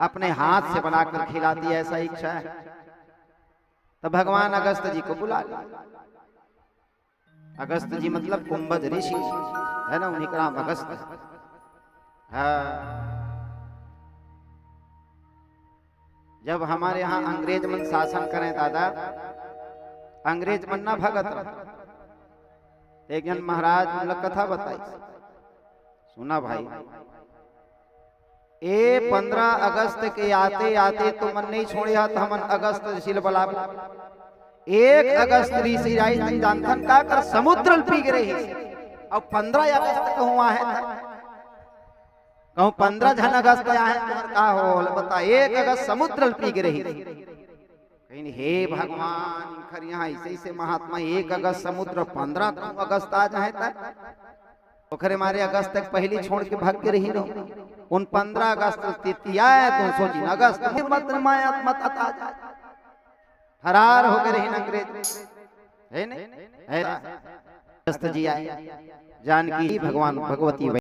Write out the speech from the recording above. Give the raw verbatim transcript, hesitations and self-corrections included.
अपने हाथ से बनाकर खिलाती है, ऐसा इच्छा है। तो भगवान अगस्त जी को बुला लिया। अगस्त जी मतलब कुंभज ऋषि, है ना, उन्हीं का नाम अगस्त है। हाँ, जब हमारे यहाँ अंग्रेज मन शासन करें दादा, अंग्रेज मन ना भगत रहे। एक जन महाराज मन ला कथा बताई, सुना भाई, ए पंद्रह अगस्त के आते आते तुमन नहीं छोड़े हा, तो हमन अगस्त ऋषि ला बलाबो। एक अगस्त ऋषि आइस, तुम जानथन का कर, समुद्र ल पी गे रहिस। अब पंद्रह अगस्त कहूँ आहे, कहूँ पंद्रह झन अगस्त आहे, तुमन का हो, ले बता, एक अगस्त समुद्र ल पी गे रहिस। कहिन, हे भगवान, इनखर यहाँ ऐसे ऐसे महात्मा, एक अगस्त समुद्र, पंद्रह कहूँ अगस्त आ जाए त ओखरे मारे अगस्त तक पहली छोड़ के भाग के रहिन। उन पंद्रह अगस्त तिथियाए तो सोचिन अगस्त में मत माया मत आता जाए। फरार हो गए रहिन अंग्रेज, है नहीं? है। अगस्त जी आए, जानकी भगवान भगवती